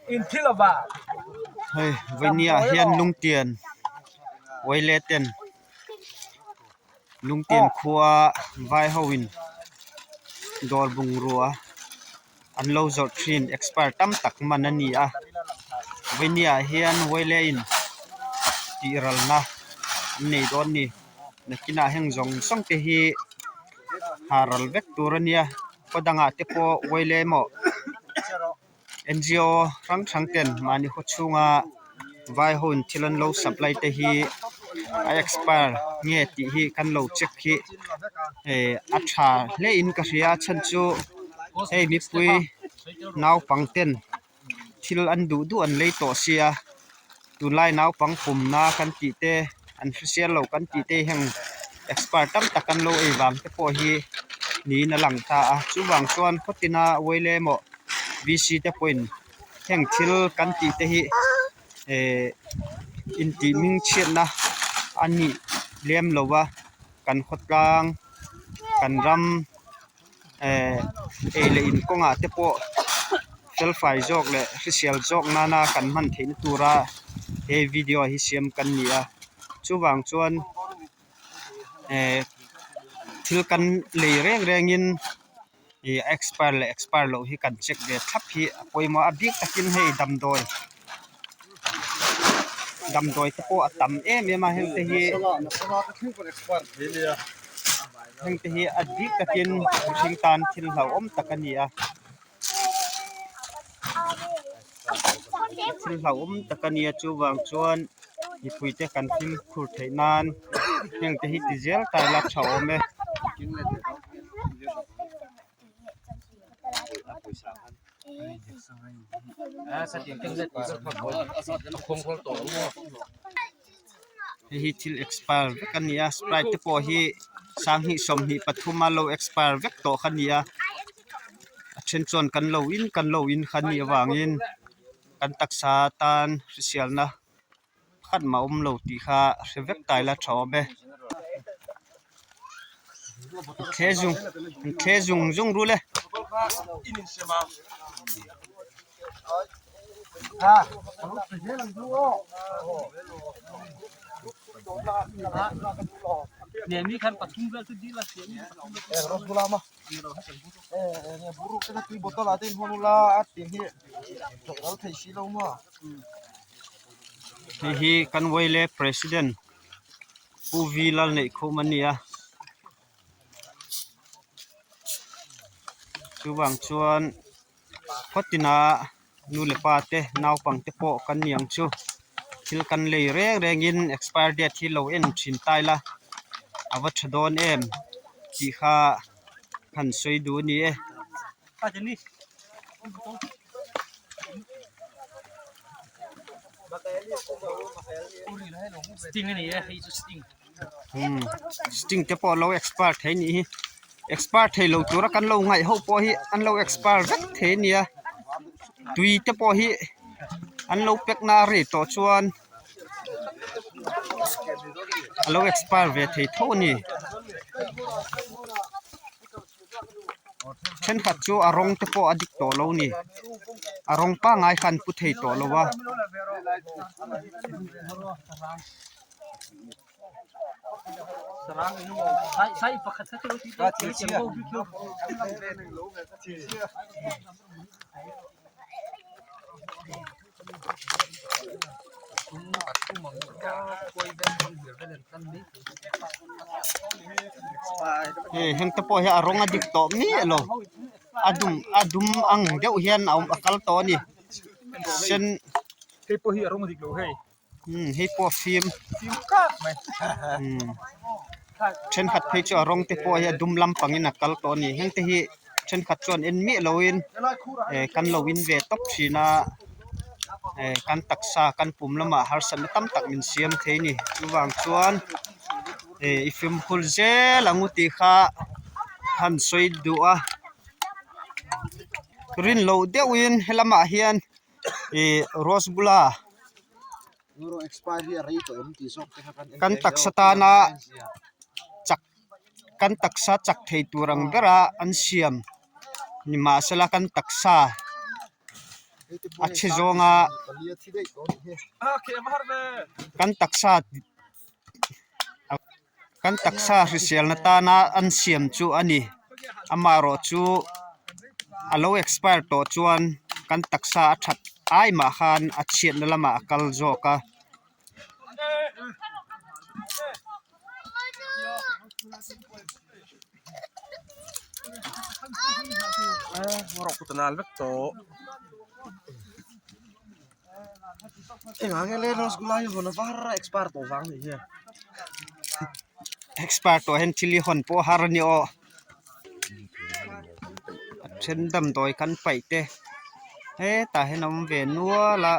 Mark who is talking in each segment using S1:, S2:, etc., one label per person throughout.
S1: Hei vawini ah hian lungtian uaile ten lungtian khua vai ho in dawr bungrua an lo zawrh thin expire tam tak man a ni a vawini ah hian uaile in tih ral na an nei dawn a ni nakinah heng zawng zawng te hi ha ral vek tur a nia khaw dangah te pawh uaile emaw ngo hrang hrang ten mahni khaw chhunga vai ho in thil an lo supply te hi a expire nge tih hi kan lo check hi eh a tha hle in ka hria a chhan chu hei mipui naupang ten thil an duh duh an lei tawh sia tunlai naupang pumna kan tih te an hrisel lo kan tih te heng expire tam tak an lo ei vang te pawh hi niin a lang ta a chuvang chuan khawtina uaile emaw v c te pawhin heng thil kan tih te hi ehh intih hming chhiatna a nih lem lo va kan khawtlang kan ram. Eh ei leh in kawngah te pawh felfai zawk leh hrisel zawk nana kan hman theihna tura he video hi siam kan ni a chuvang chuan eh thil kan lei reng rengin ih a expire leh expire loh hi kan check ve thlap hi a pawimawh a bik takin hei damdawi damdawi te pawh a tam em em a heng te hi. Heng te hi a dik takin mihring tan thil hlauhawm tak a ni a thil hlauhawm tak a ni a chuvang chuan mipui te kan fimkhur theih nan heng te hi ti zel ta ila tha awm e. Hei hi thil expire vek a ni a sprite te pawh hi sanghnih 23 a lo expire vek tawh kha a ni a a then chuan kan lo in kan lo in kha a nih avangin kan taksa tan hriselna pakhat mah a awm lo tih kha hre vek ta ila tha awm e thle zung thle zung zung rul e. Hei hi kan Wele President Pu V Lalneihkhum a ni a chuvang chuan. Khawtina nu leh pa te naupang te pawh kan ni ang chu thil kan lei reng rengin expire date hi lo en thin ta ila a va tha dawn em tih kha han sawi duh a ni e. Sting te pawh a lo expire thei a nih hi expire thei lo tura kan lo ngaih ho pawh hi an lo expire vek thei a nia tui te pawh hi an lo pack na a rei tawh chuan a lo expire ve thei tho a ni thenkhat chu a rawng te pawh a dik tawh lo a ni a rawng pangngai kha an pu thei tawh lo a. Hei heng te pawh hi a rawng a dik tawh miah lo a dum a dum ang deuh hian a awm a kal tawh a ni sen Umm hei pawh a fim umm thenkhat phei chu a rawng te pawh hi a dum lampangin a kal tawh a ni heng te hi thenkhat chuan en miah loin eh kan lo in ve tawp thin a eh kan taksa kan pum lamah harsatna tam tak min siam thei a ni chuvang chuan eh i fimkhur zel ang u tih kha han sawi duh a rin loh deuhin helamah hian. Ih rose bula kan taksa tana chak kan taksa chak thei tur ang bera an siam nimahsela kan taksa A chhe zawnga kan taksa kan taksa hriselna tana an siam chu a ni amaherawh chu a lo expire tawh chuan kan taksa a that ai mah khan a chhiatna lamah a kal zawk a. Expire tawh hian thil hi hawn pawh har a ni aw a then damdawi kan paih te hetah hian a awm ve nual a.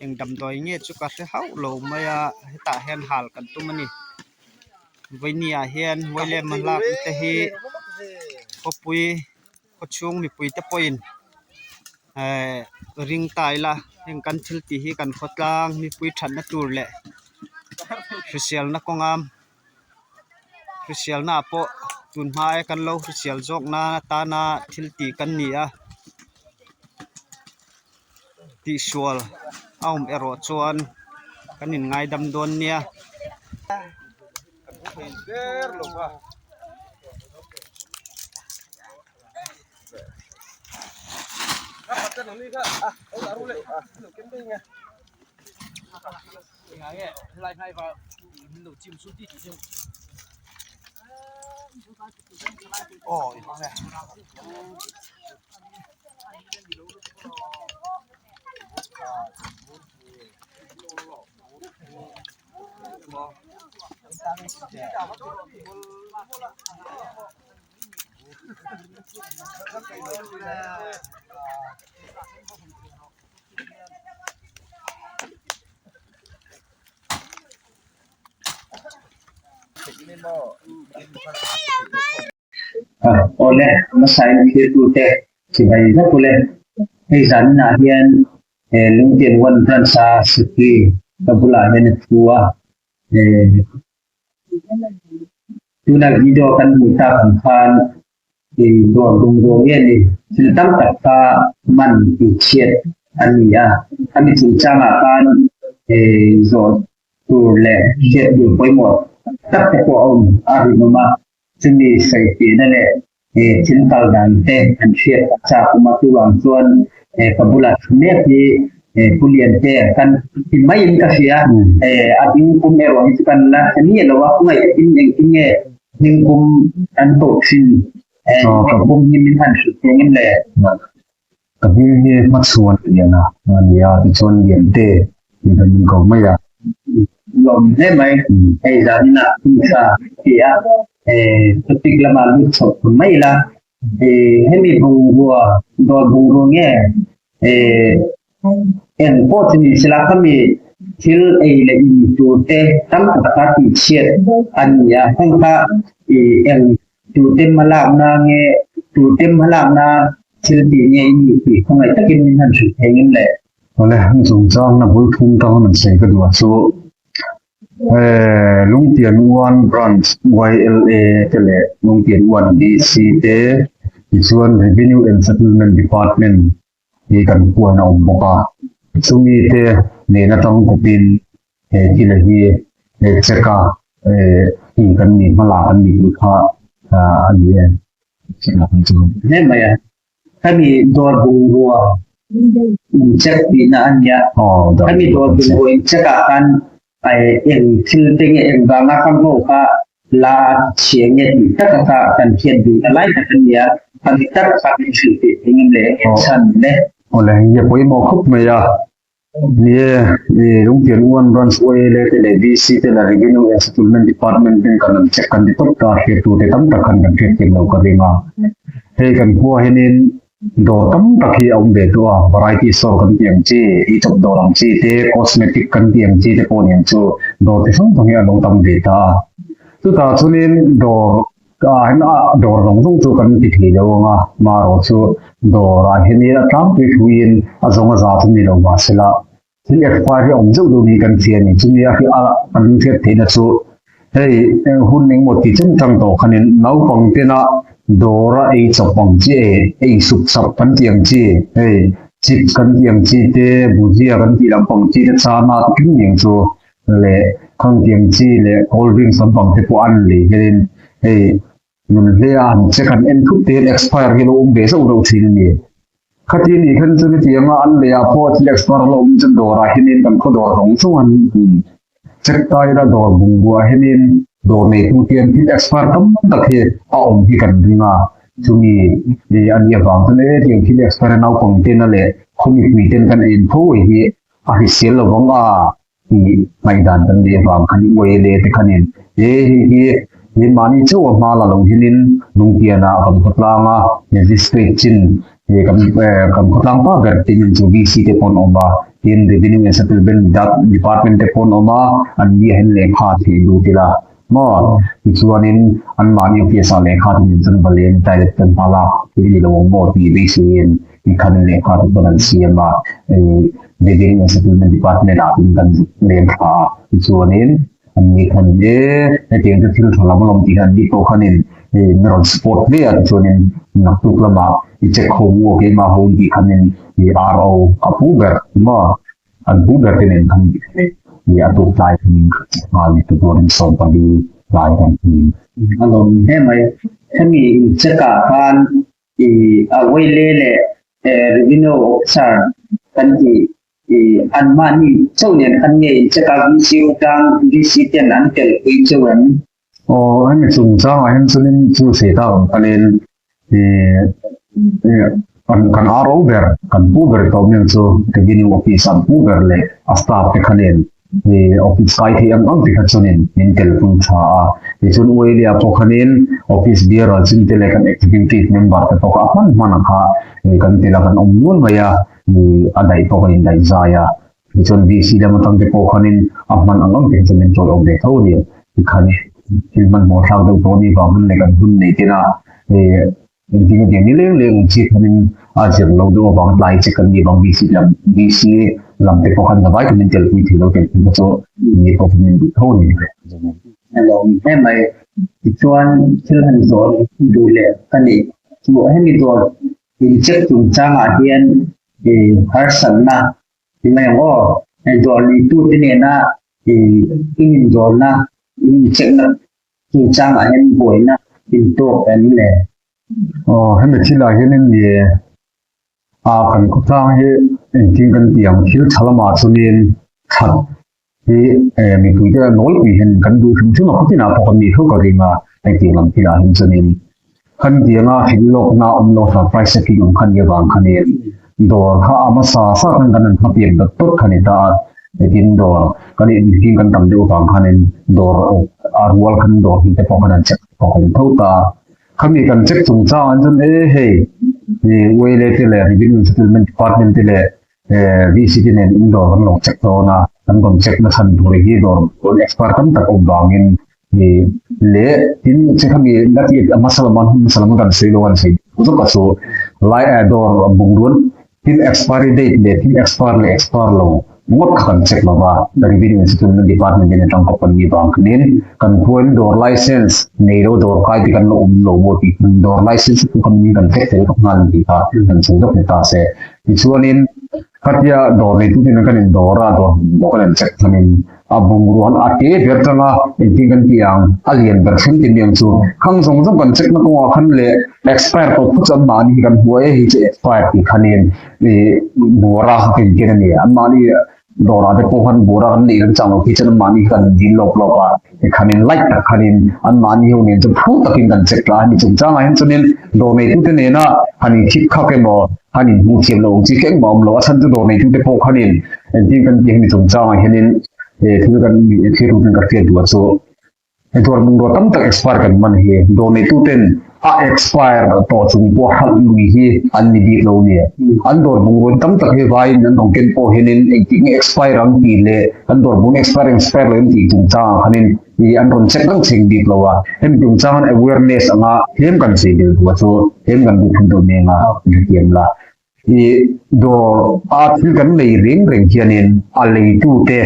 S1: Eng damdawi nge chu ka hre hauh lo mai a hetah hian hal kan tum a ni vawiini ah hian hmuailem a lak te hi khawpui khaw chhung mipui te pawhin ehh ring ta ila heng kan thil tih hi kan khawtlang mipui thatna tur leh hriselna kawnga hriselna ah pawh tun hma kan lo hrisel zawk nan atana thil tih kan ni a tihsual a awm erawh chuan kan in ngaidam dawn nia.
S2: Awle hmasa in thirtute chibai vek ule. Hei zaninah hian Lungtian One Branch a Secretary ka bulah hian a thu a. Tuna video kan hmuh tak ang khan dawr bungrua nge ni thil tam tak kha man tihchhiat a ni a. Khami chungchangah khan zawh tur leh hriat tur pawimawh tak te pawh a awm a rinawm a, chumi sawifiahna leh thil kal dan te an hriat chak awm a, chuvang chuan ka bulah thu mek hi Pu Liante kan ti maiin ka hria, a ding kum erawh hi chu kan la hre miah lo a, ngaih takin engtin nge hming kum an koh thin, ka pum hi min han hrilh thei ngem le?
S3: Ka hming hi hmachhuan liana a ni a, tichuan Liante tih kan in ko mai a.
S2: Lawm hle mai, hei zanin ah hmingsa ti a, topic lamah lut chhoh thum mai ila, hemi bungrua, dawr bungrua nge eng pawh chu ni sela khami thil ei leh in tur te tam taka tihchhiat a ni a, heng kha eng Tute hmalakna nge tute hmalakna thil tih nge i nih tih khawngaih takin min han hrilh thei ngem le?
S3: Awle, an chungchangna bul thum tang an sawi ka duh a chu Lungtian One Branch YLA te leh Lungtian One DC te tichuan Revenue and Settlement Department hi kan huan a awm bawk a, chumi te nen atang kawpin he thil hi check a hi kan nih hma kan nih tih kha a ni e.
S2: Hle mai a, khami dawr bungrua in check tihna a nia, khami dawr bungrua in check ah khan eng thil te nge eng vanga ka hmuh kha la chhia nge tih taka kha kan hriat duh na lai tak a nia, khami taka kha min hrilh tih thei ngem le eng chhan le.
S3: Awle, nge pawimawh khawp mai a. Ni e, i Lungtian One Branch YLA te leh VC te leh Revenue and Settlement Department ten kan an check kan ti tawp ta, hriat tur te tam tak khan kan hriat thiam lo ka ring a. Hei kan khua hianin dawr tam tak hi a awm ve tawh a, variety store kan tih ang chi, eichawp dawr ang chi te, cosmetic kan tih ang chi te pawh ni ang chu dawr ti hrang hrang hi a lo tam ve ta a. Chutah chuanin dawr ah hian a dawr zawng zawng chu kan ti thei lo ang a, marawh chu dawrah hianin a tlangpui thuin a zawng a za chu ni lo mahsela Thil expire hi a awm zeuh deuh niin kan hria a ni. Chumi a a kan hriat theihna chu hei hun engemaw ti chang chang tawh khanin naupang tena Dawra ei chawp ang chi e, ei sup sap kan tih ang chi, hei chips kan tih ang chi te, bhujia kan tih lampang chi te chana te kim ni ang chu leh khang tih ang chi leh cold drinks lampang te pawh an lei hianin hei nun hle a han check han en thut te hian expire hi a lo awm ve zauh zauh thin a ni. Khati nih khan chuan heti anga an lei ah pawh thil expire a lo awm chuan dawrah hianin kan khaw dawr zawng zawng an check ta ila dawr bungrua hianin dawr neitu te hian thil expire tam tak hi a awm hi kan ring a, chumi ih a nih avang chuan e tiang thil expire a naupang ten a leh khaw mipui ten kan en tho hi a hrisel lovang a tih ngaihdan kan neih avang khan i uai le te khanin he hei hi he mahni chauh a hma la lo hianin Lungtianah kan khawtlang a magistrate chin he kan kan khawtlang pa ber te hian chu VC te pawh an awm a tin revenue and settlement department te pawh an awm a an ni ah hian lehkha theih lut ila maw tichuanin an mahni office ah lehkha te nen chuan va leng direct ten hma lak thil a ni lo ang maw tih beiseiin Tikhan lehkha te pawn an siam a, Revenue and Settlement Department ah tin kan leng thla a, tichuanin an ni khanin e hetiang chu thil tha lam alawm tih hian an ni pawh khanin hei min rawn support hle a, tichuanin naktuk lamah i check ho u aw keimah ho tih khanin i RO a pu ber maw an pu ber te nen khan i a tuk tlai khanin nghal ni turin 14 tlai kan hmin.
S2: A lawm hle mai. Hemi in check ah khan I a Wele leh Revenue Officer kan tih i anmahni chauh nen khan nge in check a VC utang VC ten an telpui chauh em?
S3: Aw hemi chungchangah hian chuanin chu sawi tak ang khanin i kan kan RO ber kan pu ber tawh miang chu Revenue Office an pu ber leh a staff te khanin I office kai theih ang ang te kha chuanin min telpui tha a, tichuan Uailia pawh khanin office bearer chin te leh kan executive member te pawh kha a hman hman ang kha kan tel a kan awm nual mai a, a daih pawh kan indaih zai a, tichuan VC lam atang te pawh khanin a hman ang ang te kha chuan min chawi awm ve tho a ni. Tikhan thil hmanhmawh thlak deuh tawh a nih vang hun leh kan hun nei tena Engtin a ni leng leng ang chi khanin a zir lo deuh avang tlai che kan nih vang VC lam VC lam te pawh khan zavai kan in telpui thei lo telpui kha chu ni pawh khan min duh tho a ni.
S2: A lawm hle mai. Tichuan thil han zawn duh leh ka ni. Chu hemi dawr in check chungchangah hian i harsatna ti mai ang aw. Dawr neitute nena i in inzawlna in incheck na Chungchangah hian buaina intawk em le?
S3: Aw, hemi thilah hianin ni a kan khawtlang hi engtin kan ti ang thil tha lamah chuanin that hi mipui te nawlpui hian kan duh hrim hrim a khawtinah pawh kan nih tho ka ring a hetiang lam thilah hian chuanin kan ti anga hrilh lawkna awm lo surprise checking awm kha ni avang khanin dawr kha a hmasa sa khan kan han hmapian dawt dawt kha ni ta a. Tin dawr kan in mihring kan tam deuh avang khanin dawr a rual khan dawr hnih te pawh khan an check pawh kan tho ta a. Khami kan check chungchang ah chuan e hei ULA te leh Revenue Settlement Department te leh VC te nen in dawr kan lo check dawn a, kan rawn check na chhan tur hi dawr expert tam tak awm vangin leh tin che khami la ti a hmasa lam a hmasa lam kan sawi lo an sawi zawk a chu lai dawr bungrua Thil expiry date leh thil expire leh expire lo ngawt kha kan check lova, Revenue and Settlement Department in atang kawp kan nih vang khanin kan khuain dawr license nei lo dawr kai te kan la awm lo maw tih khan dawr license chu kan ni kan check tel khawp nghal tih kha kan sawi zawk ni ta se. Tichuanin khatia dawr neitu ten kan indawr a, dawr pawh kan incheck khanin A bungrua a te ber tang a, engtin kan ti ang, a lian ber thleng ti miang chu. Khang zawng zawng kan check na kawngah khan leh expire tawh phawt chu anmahni hi kan hmu a, hei chu expire tih khanin ih bura kha kan inken a ni. Anmahni dawrah te pawh khan bura kan neih reng chang lo khi chuan anmahni hi kan dil lawp lawp a, tikhanin light tak khanin anmahni ho nen chuan phur takin kan check tla a ni. Chungchangah hian chuanin dawr neitute nena han inkhip khak emaw, han inhmuh thiam loh ang chi kha engmah a awm lo. A chhan chu dawr neitute pawh khanin Engtin kan tih hemi chungchangah hianin he thil kan thil ruk in ka hriat duh a chu he dawr bungrua tam tak expire kan man hi dawr neitu ten a expire tawh chung pawh hralh lui hi an ni bik lo nia. An dawr bungrua tam tak hi vaiin an rawn ken pawh hianin engtik nge expire ang tih leh an dawr bung expire expire lo em tih chungchangah khanin ih an rawn check reng chheng bik lo a. Hemi chungchang awareness anga tlem kan sawi tel duh a chu tlem kan duh phun deuh nen a hrethiam la. I dawr a thil kan lei reng reng hianin a leitute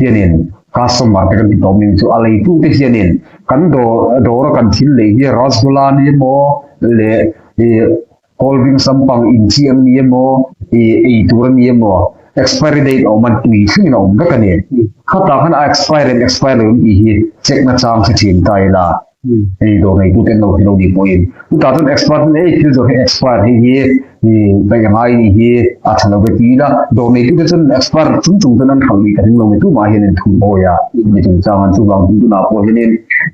S3: hianin Customer te kan ti tawh min chu a leitu te hianin kan dawr dawra kan thil lei hi rasgulla ni emaw leh ih cold drinks lampang in chi ang ni emaw ih ei tur a ni emaw expiry date a awm a tui thlengin a awm vek a ni. Khatah khan a expire em expire lo em tih hi check na chang hre thin ta ila. Hei dawr nei tute an lo ti lo nih pawhin chutah chuan expert ten ei thil zawrh hi expert hei hi ih ka ngai nih hi a tha lo ve ti ila dawr nei tute chuan expert chung chung chuan an hralh nih ka ring lo mai tumah hian an thum awi a mi chungchang an chuvang chu tunah pawh hianin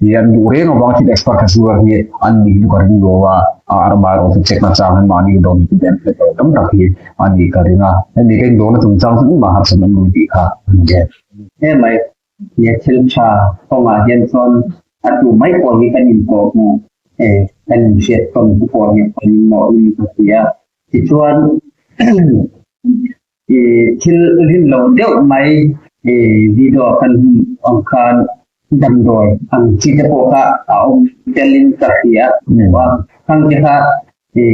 S3: ih an duh reng avang thil expert kha zuar hi an nih chu ka ring lo a a amaherawhchu chu check nachang an mahni dawr nei tute an hre tawh tam tak hi a nih ka ring a hemi ka indawrna chungchang chu engmah harsatna an lo tih kha a ni e.
S2: Hemai He thil tha kawngah hian chuan a tu mai pawh hi kan inpawh hmuh e, kan inhriat tawn te pawh hi a pawimawh in ka ti a. Tichuan i thil rin loh deuh mai i video kan hun ang khan damdawi ang chi te pawh kha a awm telin ka hria a, khang te kha i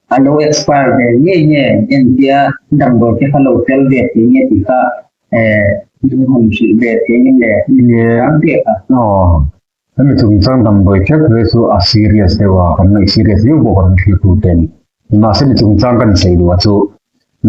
S2: A lo expire ve ngei nge entia damdawi te kha lo tel ve thei nge tih kha min rawn hrilh ve thei ang le ang teh kha.
S3: Aw, hemi chungchang damdawi kher kher chu a serious deuh a, kan ngaih serious viau bawk a kan thlir tur ten. Mahse mi chungchang kan sawi duh a chu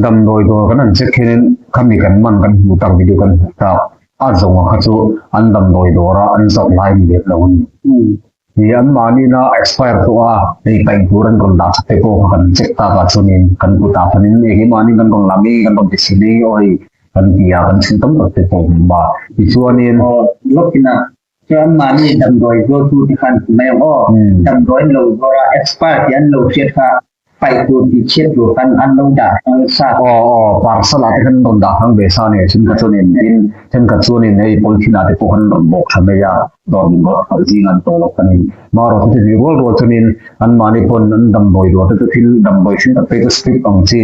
S3: damdawi dawr kan han check hianin khami kan man kan hmuh tak video kan hmuh tak a zawnga kha chu an damdawi dawra an zawrh lai ni lem lo a ni. Ni an mahni na expire tawh a, hei paih tur an rawn dah that te pawh kha kan check tak ah chuanin kan kutah khanin eng hi mahni kan rawn la mai kan rawn ti chhe mai aw hei kan ti a, kan chhun tam tak te pawh hmu a, tichuanin.
S2: Aw lawkin a, chuan mahni damdawi zuartu te khan ti mai ang aw, damdawi an lo zuar a, expire tih an lo hriat kha paih tur tih chhiat tur khan an lo dah hrang sa.
S3: Aw aw, parcel ah te khan an rawn dah hrang ve sa nia, thenkhat chuanin tin, thenkhat chuanin hei polythene ah te pawh khan an rawn bawk tha mai a, dawr min rawt khalh zing an tawh loh khanin. Marawh chu ti rual rual chuanin anmahni pawn an damdawi dawr te chu thil damdawi thenkhat phei chu strip ang chi,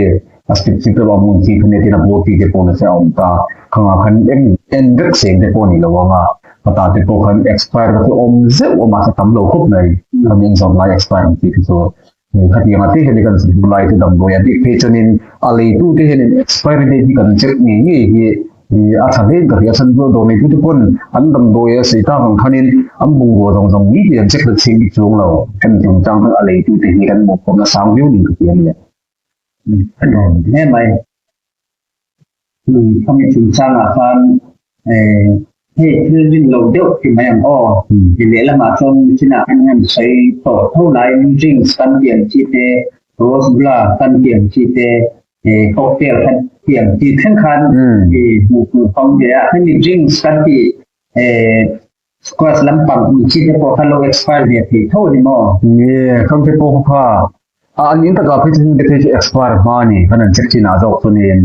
S3: a strip chi te pawh a hmun chi khan tin a bur chi te pawh nasa a awm ta, khangah khan eng en vek seng te pawh a ni lo ang a, khatah te pawh khan expire te chu awm zeuh awm a, a tam lo khawp mai, khami an zawrh lai expire ang chi te chu. Khatianga te hian kan zir lai chu damdawi a bik phei chuanin a leitute hianin expiry date hi kan check ngei ngei hi a tha hle in ka hria a chhan chu dawr neitute pawn an damdawi a sawi tak ang khanin an bungrua zawng zawng ni hi an check let chhing bik chuang lo hemi chungchang chuan a leitute hi kan mawhphurhna sang viau niin ka hria a ni.
S2: Hle mai. Khami chungchangah khan hei thil rin lo deuh ti mai ang aw. Ti lehlamah chuan chinah khan hian sawi tawh tho laiin drinks kan ti ang chi te, rose bla kan ti ang chi te, cocktail kan ti ang chi thleng khan hmuh tur a awm ve a. Hemi drinks kan tih squash lampang ang chi te pawh kha lo expire ve thei tho a ni maw?
S3: Nge, kham te pawh kha a an in takah phei chuan heng te chu expire hma a ni, kan han check chin ah zawk chuanin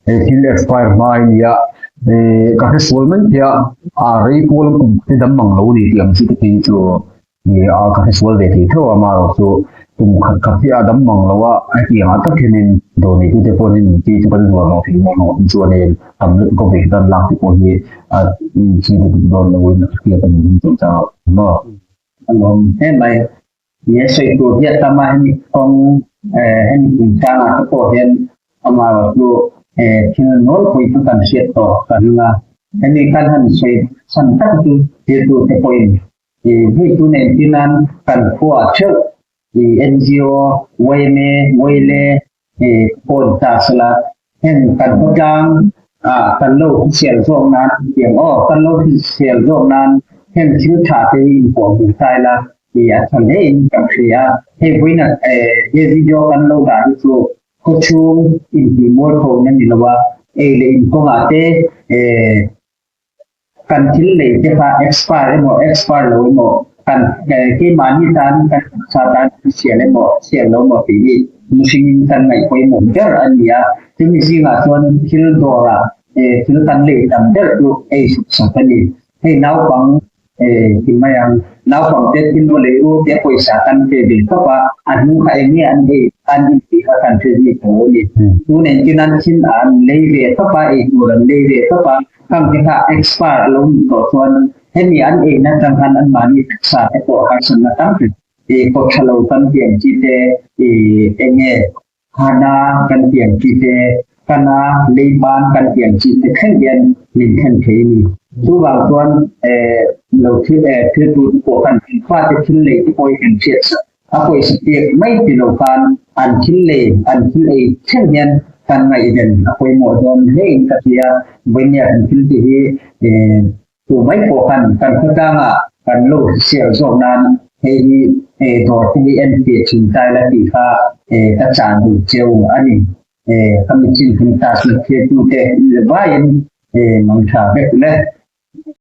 S3: hei thil expire hma a nia eh ka hre sual mai thei a, a rei pawl an kum te dam mang lo a ni tih ang chi te phei chu Ni a, ka hresual ve thei tho a, amaherawh chu kum khat khat hi a dam mang lo a, hetiang ah tak hianin dawr neitute pawhin min ti chu kan zuar lo thei maw hlawh hi chuanin tam lutuk ka vei dan lak te pawh hi a chi lutuk dawn lo in a hriat a ni hi tih chang a maw.
S2: A lawm hle mai. Ni a sawi tur hi a tam a, hemi kawng hemi chungchangah te pawh hian Amaherawh chu thil nawlpui chu kan hriat tawh ka ring a, hemi khan han sawi chhan tak chu thiltute pawhin Hei tun entir nan kan khuaah theuh NGO, yma, YLA pawh in ta sela, heng kan khawtlang ah kan lo hrisel zawk nan tiang aw kan lo hrisel zawk nan heng thil tha te hi inpawh hmu ta ila a tha hle in kan hria a. Hei vawiin he video kan lo dah hi chu khawchhung intih mualpho na ni lo a, ei leh in kawngah te Kan thil lei te kha expire emaw expire lo emaw kan keimahni tan kan taksa tan sial emaw sial lo emaw tih hi mihringin kan ngaih pawimawh ber a ni a. Chumi zingah chuan thil dawrah thil kan lei tam ber chu ei suk sak a ni. Hei naupang ti mai ang, naupang te thil va lei ru tia pawisa kan pe ve tawp a, a hnu kha eng nge an ei an in tih kha kan hre zui tho a ni. Tun engtin an thil an lei ve tawp a, ei tur an lei ve tawp a. Khang te kha expire a lo nih tawh chuan hemi an eina atang khan anmahni taksa te pawh harsatna tam tak i kawt tha lo kan ti ang chi te, i eng nge hana kan ti ang chi te, kana leiban kan ti ang chi te thleng hian min thlen thei a ni. Chuvang chuan lo thil thil tur te pawh khan fate thil lei te pawh hi kan hriat sak a pawisa pek mai ti lo khan an thil lei an thil ei thleng hian kan ngaihven a pawimawh dawn hle in ka hria. Vawinia kan thil ti hi Tu mai pawh khan kan khawtlangah kan lo hrisel zawk nan hei hi dawr te hi en fiah thin ta ila tih kha ka chan duh cheu a ni. Ka michin hun class la thlir tute vaiin mang tha vek le.